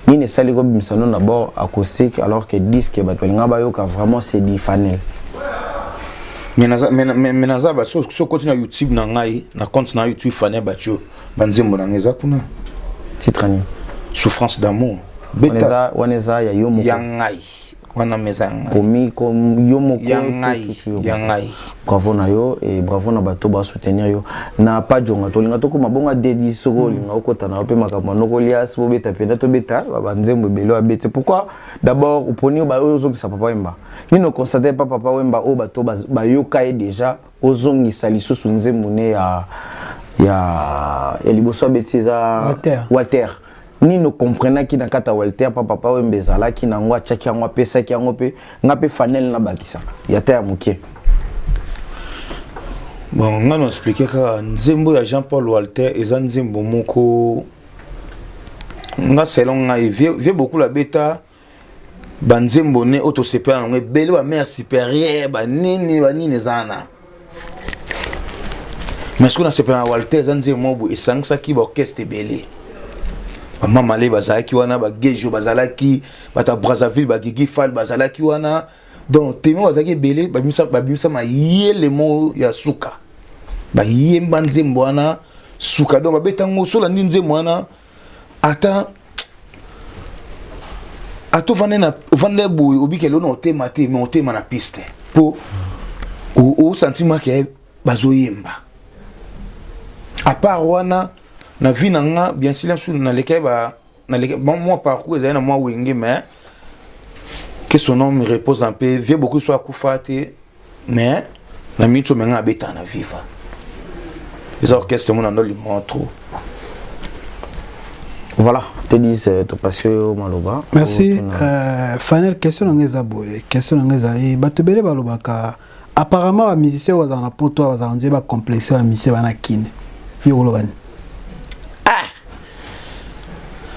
Nini esali kobimisa no d'abord acoustique, alors que disque bato balinga bayoka vraiment c'est du Fanel?
Mais naza so okoti na YouTube na ngai, na compte na YouTube Fanel Batio, banzembo na ngai eza kuna.
Titre nini?
Souffrance d'amour.
Wana eza ya yo moko?
Ya ngai wana, meza ya ngai.
Komi yo moko?
Ya ngai, ya ngai.
Bravo na yo et bravo na bato basoutenir yo na Pajonga. Tolinga tokóma bongo adedi. Soki olinga okota na yo mpe makambo anokolia, si bobeta mpenza, tobeta banzembo ebele oyo abeti. Pourquoi d'abord oponi oyo ozongisa Papa Wemba? Nini oconstate pa Papa Wemba oyo bato bayoka ye déjà, ozongisa lisusu nzembo ne ya liboso abeti eza
Walter?
Walter. Nini okomprenaki na kati ya Walter pa Papa Wemba ezalaki nango, atiaki yango, apesaki yango mpe nga mpe Fanel nabakisa ya ta ya moke?
Bon, nga na expliquer kaka nzembo ya Jean Paul Walter eza nzembo moko nga, selon ngai, vie beaucoup abeta banzembo ne oyo tosepela nango ebele, bamère supérieure, banini banini eza wana, mais soki nasepela na Walter, eza nzembo moko boye esangisaki baorchestre ebele. Bamamale bazalaki wana, bagejo bazalaki, bato ya Brazzaville, bagigi fal bazalaki wana. Donc temo bazalaki ebele, babimisa mayele moko ya suka, bayemba nzembo wana suka. Donc babetango, so olandi nzembo wana, ata ovande boye, obikeli ona otema te, mais otema na piste mpo osentiment ke bazoyemba. À part wana, na vie na nga, bien sûr, mosusu nalekaki mwa parcours ezali na mwa Wenge, mais que son nom repose en paix, vie beaucoup so akufa te, mais na miniti oyo menga abetaka na Viva, eza orchestre mo na ndolingo trop.
Voilà, te dis topasi oyo maloba.
Merci. Fanel, question na ngai eza boye. Question na ngai ezali, bato ebele balobaka apparemment bamusicien oyo bazala na poto oyo bazala nzee bacomplexe bamusicien bana kine. Yo koloba nini?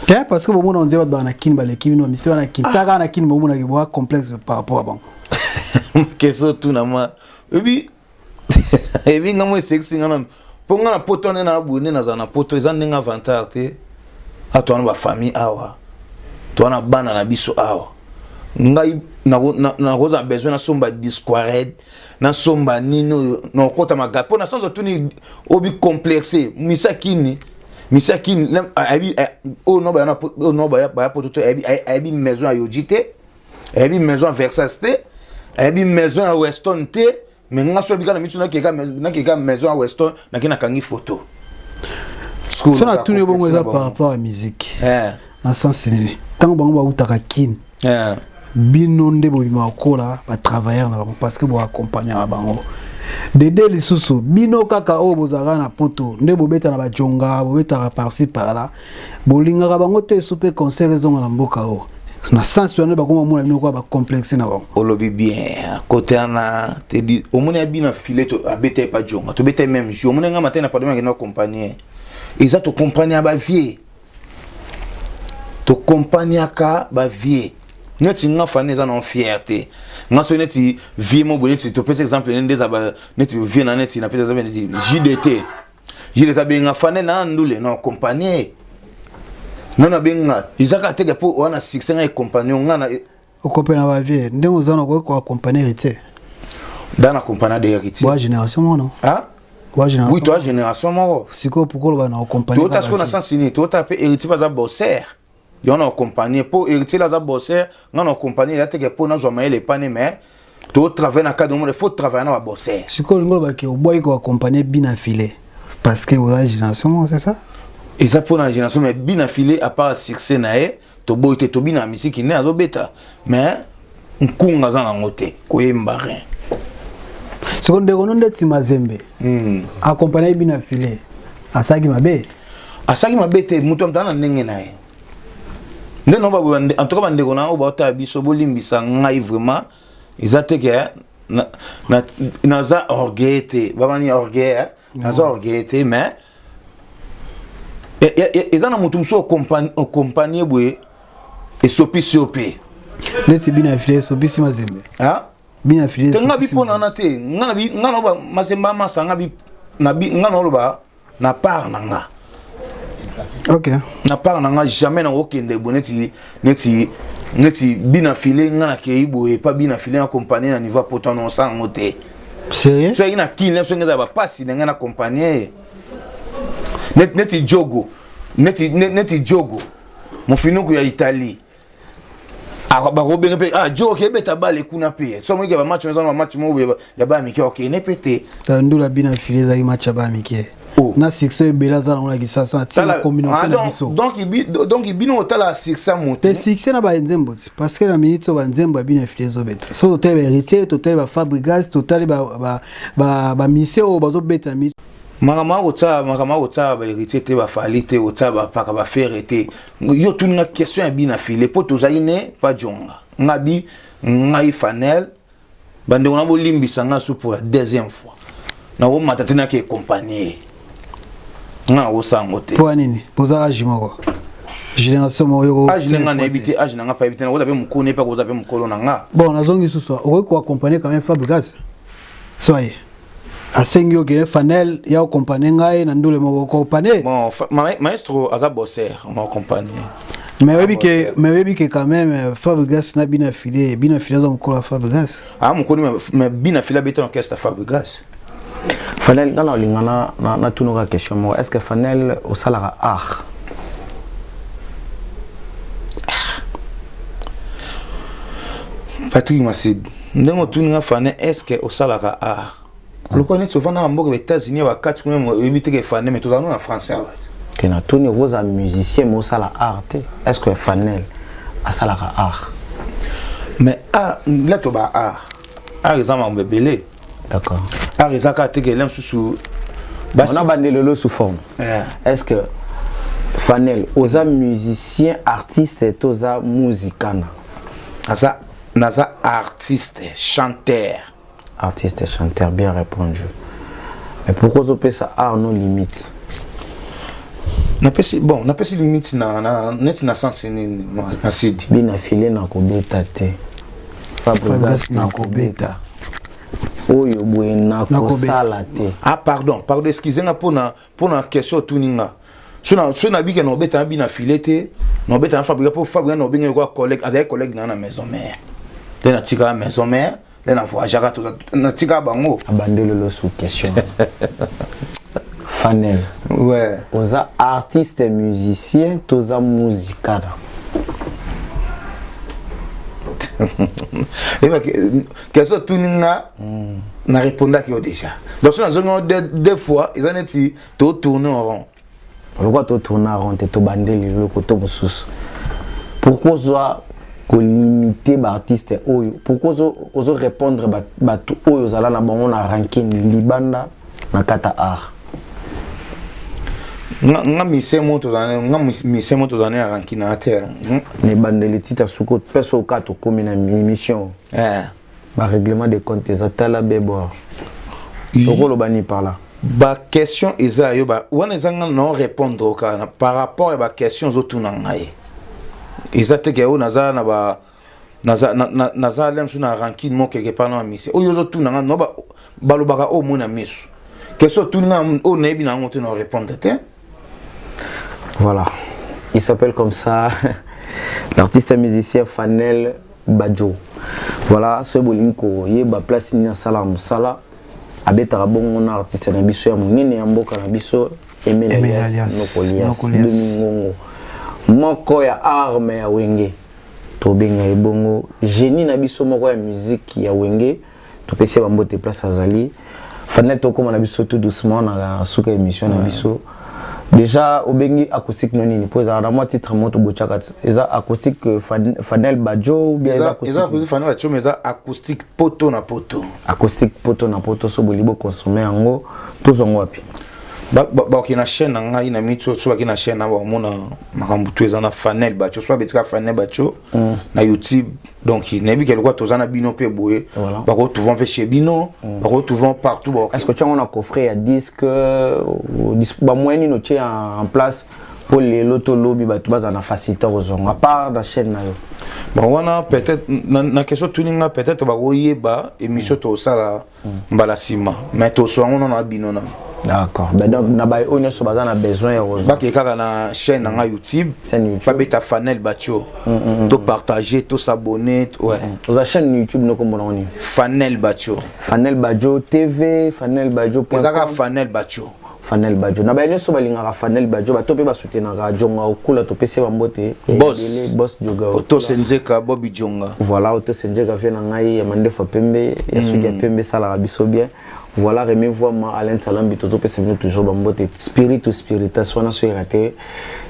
Te, parce que bomona nzee bato bana na kine baleki bino, bamusicien bana kine taka na kine, bomonaki boa complexe par rapport à bango.
Question tuna ma ebi ebi nga mo esekisi nga nanu, mpo nga na poto nde na boye nde nazala na poto, eza ndenge avantage te. A towana bafamille awa, towana bana na biso awa. Ngai nakozala besoin nasomba disquared, nasomba nini oyo nakokɔta maga mpo na sans otuni obi complexe misa kini, misa kini ayebi oyo no baya poto te, ayebi maison ya Yohji te, ayebi maison ya Versace te, ayebi maison ya Weston te. Mais nga so ebika na miso, nakeka maison ya Weston, nake nakangi photo.
So natuni bongo, eza par rapport à musique na sens nini? Ntango bango bautaka kine, bino nde bobima kokola batravailleur na bango, parce que boaccompagnaka bango dede. Lisusu bino kaka oyo bozalaka na poto nde bobeta na bajonga, bobetaka par-ci par-là, bolingaka bango te. So mpe concert ezonga na mboka oyo, na sens wana bakoma mona bino koka bacomplexe na bango.
Olobi bien kote wana. Tedi omoni abi na filet, abeta ye pa jonga, tobeta ye même jour. Omoni nga matin na pardon, akenda accompagner. Eza tocompagne ya bavieux, tokompagnaka bavieux. Neti nga fani eza na fierté nga soki neti vieux mo boye, neti topesa exemple nde eza neti vieux na neti napesa exemple neti JDT. JDT abenga Fanel na ndule na accompagner nano abenga, eza kaka teke mpo wana succès nga accompagner nga na
Okope na bavieux ndenge oza na koki koaccompagne Héritier?
Da na accompagner de Héritier.
Boa génération moko, non?
Ah
Boa génération.
Oui, toa génération moko.
Sikoyo pourquoi oloba na accompagner?
Tota sikoyo na sens nini? Tota mpe Héritier mpe aza bosser yo na accompagner, mpo Héritier aza bosser, nga na accompagner eza teke mpo nazwa mayele epane, mais totravaille na cadre moko, il faut travailler na babosser.
Sikoyo olingi olobaki obwaki koaccompagne bina filet parce que oza génération moko, c'est ça?
Eza mpo na génération, mais bina filet, à part succès na ye, toboyi te, tobina misiki nde azobeta, mais nkunga aza nango te, koyemba rien.
Sikoyo ndeko no ndeti Mazembe accompagne bina filet, asalaki mabe?
Asalaki mabe te. Moto ya moto aza na ndenge na ye nde no baboye. En tout cas, bandeko na oyo baotala biso, bolimbisa ngai vraiment, eza te ke naza orgueil te, babani orgueil, naza orgueil te, mais eza na moto mosusu okompagne boye, esopisi yo mpe.
Neti bina filet esopisi Mazembe? Bina filet?
Te, nga bi mpo na wana te. Nga na oloba Mazembe amasa nga bi nga na oloba. Na part na nga.
Ok.
Na part na nga, jamais nakokende boye neti bina file. Nga nakei boye pa bina file, accompagné na niveau ya poto, nosala yango te.
Sérieux?
Soki na kini, soki eza bapasi na ngai na accompagné neti jogo, neti jogo mofinuku ya Italie, bakobenga mpe, ah, jogo okebeta bale kuna mpe. So moki bamatch eza na bamatch moko ya baya mike, okende mpe te.
Ndula bina file ezalaki match ya baya mike.
Oh.
Na succès ebele aza nango na Kisasa, ntina communauté na biso.
Donc bino otala succès moto.
Te, succès na banzembo ti, parce que na minute oyo banzembo ya bino efile ezobeta. So totali baHéritier, totali baFabregas, totali bamise oyo bazobeta na minute.
Makambo akotia, makambo akotia baHéritier te, baFally te, kotia bapaka baFerre te. Yo tuninga question ya bina file mpo tozali ne pa jonga. Nga bi ngai Fanel, bandeko na bolimbisa nga so pour la deuxième fois, nakomata te, naki accompagné nga, nakosango te.
Mpo ya nini? Bozala age moko, génération moko yoko?
Age na nga nayebi te, age na nga payebi te. Nakoza mpe mokolo, mpe akoza mpe mokolo na nga.
Bon, nazongi susu. Okoki koaccompagne quand même Fabregas? So aye asengi okende, Fanel ya accompagne ngai na ndule moko, okoaccompagne?
Bon, maestro aza bosser, on accompagne.
Mais oyebi ke quand même Fabregas na bino afile, bino afile aza mokolo ya Fabregas.
Ah, mokolo, mais bino afile abeta na orchestre Fabregas.
Fanel, nga na olinga natunaka question moko. Est ce que Fanel osalaka art?
Patrick Masid, ndenge otuni nga, Fanel, est ce que osalaka art, lokola neti ovanda na mboka baÉtats-Unis, bakati kuna, oyebi teke Fanel, mais tozala no na français awa.
Te, natuni, okozala musicien mais osala art te. Est ce que Fanel asalaka art?
Mais art la, toba art, art eza makambo ebele. Art eza kaka teke ele mosusu.
Ona bandelelo sous forme. Est ce que Fanel oza musicien artiste to oza musicana?
Aza, naza artiste chanteur.
Artiste chanteur, bien répondu. Mais pourquoi ozopesa art no limite?
Napesi, bon, napesi limite na neti na sens nini, Masidi?
Bina file na kobeta te.
Fabregas na kobeta.
Oyo boye nakosala te.
Ah, pardon, pardon, excuse nga mpona question otuni nga. So nabike na obeta na bina file te, na obeta na Fabregas, mpo Fabregas na obenge lokola collègue, azali collègue na maison mère te. Natikaka maison mère nde na voyageaka, natikaka bango.
Abandelelo sous question, Fanel.
Ouais.
Oza artiste musicien, toza musicana?
Question otuni nga, na répondaki yo déjà. Donc so nazongi yo deux fois, eza neti totourne en rond.
Lokwa totourne en rond te, tobandeli eloko to mosusu. Pourquoi ozwa kolimite baartiste oyo? Pourquoi ozo répondre bato oyo ozala na bango na rankine libanda na kata art?
Nga mise mo tozala, nga mise mo tozala ya rankine na te.
Na ebandeli tita suki mpe oka tokómi na émission, barèglement de compte eza. Tala bebo, okoloba nini par là?
Baquestion eza yo wana, eza nga na répondre kaka par rapport ya baquestion ozotuna ngai. Eza teke oyo naza na ba naza le mosusu na rankine mo quelque part na bamise oyo ozotuna nga. No, balobaka oyo moi na miso. Question otuni nga, oyo nayebi na yango te, na répondre te.
Voilà, il s'appelle comme ça, l'artiste musicien Fanel Badjo. Voilà, soki bolingi koyeba place nini asalaka mosala, abetaka bongo na artiste na biso ya monene ya mboka na biso, Emel Alias Nokolias Domingongo, moko ya arme ya Wenge. Tobenga ye bongo génie na biso moko ya musique ya Wenge. Topesi ye bambote place azali. Fanel, tokóma na biso tout doucement na suka émission na biso. Déjà obengi acoustique no nini? Mpo ezalaka na mwa titre moko tobotyaka, eza acoustique Fanel Badjo ou bien
eza acoustique Fanel Badjo, mais eza acoustique poto na poto.
Acoustique poto na poto. So bolingi boconsommer yango, tozwango wapi?
Bakoki na chaîne na ngai na miti. So baki na chaîne na bamona makambo tu eza na Fanel Bacho. So babetika Fanel Bacho na YouTube. Donc nayebi ke lokola toza na bino mpe boye, bakotrouver mpe chez bino, bakotrouver partout.
Est ce que tiango na coffret ya disque, bamoyen nini otie en place mpo lelo tolobi bato bazala na facilité kozonga, à part na chaîne na yo?
Bon, wana peut-être na question tuni nga, peut-être bakoyeba émission tosala mbala nsima, mais toso yango nano na bino na.
D'accord. Ben donc na ba oyo nyonso baza na besoin ya kozwa.
Bakei kaka na chaîne na nga YouTube.
Chaîne YouTube.
Babeta Fanel Bacho, to partager, to s'abonner, ouais.
Oza chaîne YouTube no kombo nango nini?
Fanel Bacho.
Fanel Bajo TV, Fanel Bajo.
Eza kaka Fanel Bacho.
Fanel Bajo. Na baye nyonso balingaka Fanel Bajo, bato mpe basoutenaka Jonga Okula, topesi bambote.
Boss.
Boss Jonga.
Otose Nzeka, Bobi Jonga.
Voilà, Otose Nzeka, vie na ngai ya mandefa pembe, ya suki ya pembe esalaka biso bien. Voilà, Remy Voima, Alain Salambi, tozopesa bino toujours bambote. Spiritu spiritas wana so erate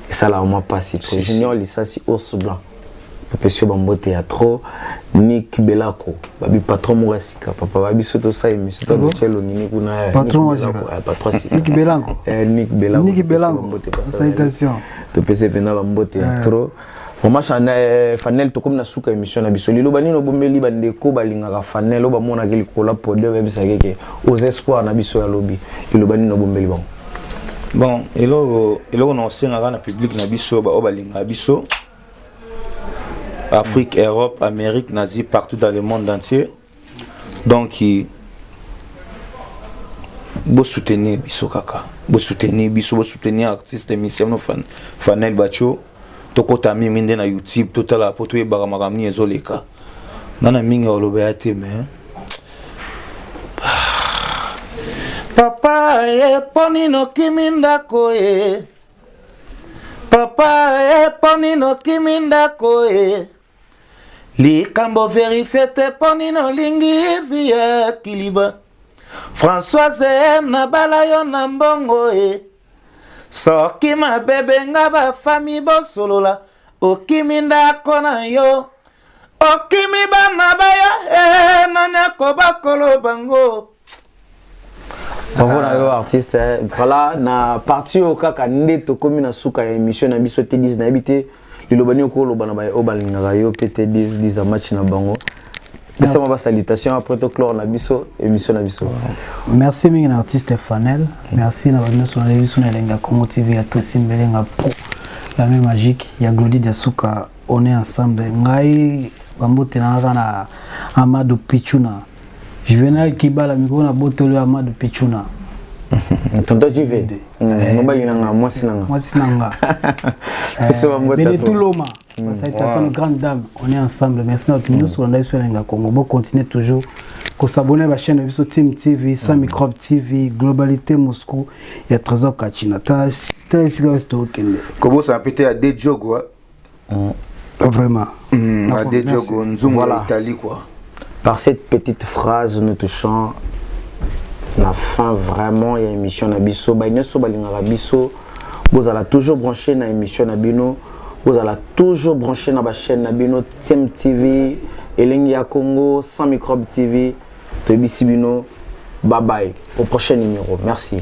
esalaka mwa pasi.
Si, si.
Junior Lisasi, ours blanc, topesi yo bambote ya trop. Nick Belako babi patron moko ya sika, papa babi so tosala émission totia elongi kuna.
Patron
Nick
wa
Belako,
sika.
patron ya sika.
Nick Belango.
Nick Belango.
Nick
Topesi
Belango.
bambote, pasteur.
Salutation.
Topesi mpena bambote ya trop vraiment. Fanel, tokomi na suka émission na biso. Liloba nini obombeli bandeko balingaka Fanel, oyo bamonaki likolo ya podium, bayebisaki ke aux espoir na biso ya lobi? Liloba nini obombeli bango?
Bon, eloko na osengaka na public na biso, baoyo balingaka biso, Afrique, Europe, Amérique, Asie, partout dans le monde entier, donc bosoutenir biso kaka, bosoutenir biso, bosoutenir artiste émission no Fanel Bacho. Tokɔta mingi nde na YouTube, totala po toyebaka makambo nini ezoleka. Nga na mingi oloba ya te, mais papa ye, mpo nini okimi ndako ye? Papa ye, mpo nini okimi ndako ye? Likambo vérifie te, mpo nini olingi vie ya kiliba? Françoise, nabala yo na mbongo ye, soki mabe benga bafami bosolola. Okimi ndako na yo, okimi bana baya e, nani akobakolo bango?
Bravo na yo, artiste. Voilà, na partie oyo kaka nde tokomi na suka ya émission na biso. Te 10, nayebi te liloba nini okoloba na baye oyo balingaka yo mpe te 10 10 ya match na bango. Pesa mwa basalutation, après toclore na biso émission na biso.
Merci mingi na artiste Fanel, merci na bato nyonso na biso na Elengi ya Congo TV ya Tracy Mbelenga Pro, la main magique ya Glodi Diasuka. On est ensemble. Ngai bambote na kaka na Amadou Pichuna, Juvenal Kibala, mikolo na botolo ya Amadou Pichuna.
Tonton Jive, mobali na nga, mwasi na nga.
Mwasi na nga.
Pesa bambote.
Benetou Loma, salutation mm. Grande dame, on est ensemble. Merci na bato nyonso kolanda biso Elengi ya Congo. Bo continuer toujours kosabone ba chaîne na biso, Team TV, Sans Microbe TV, Globalité Moscou ya Trésor Kachina. Tala esika biso tokokende.
Kobosana mpe te ya De Jogo.
Vraiment.
Ade Jogo nzungu ya Italie, quoi.
Par cette petite phrase, nous touchons la fin vraiment ya émission na biso. Baye nyonso balingaka biso, bozala toujours branché na émission na bino, bozala toujours branché na bachaîne na bino, Tiem TV, Elengi ya Congo, Sans Microbe TV. Toyebisi bino bye bye, au prochain numéro. Merci.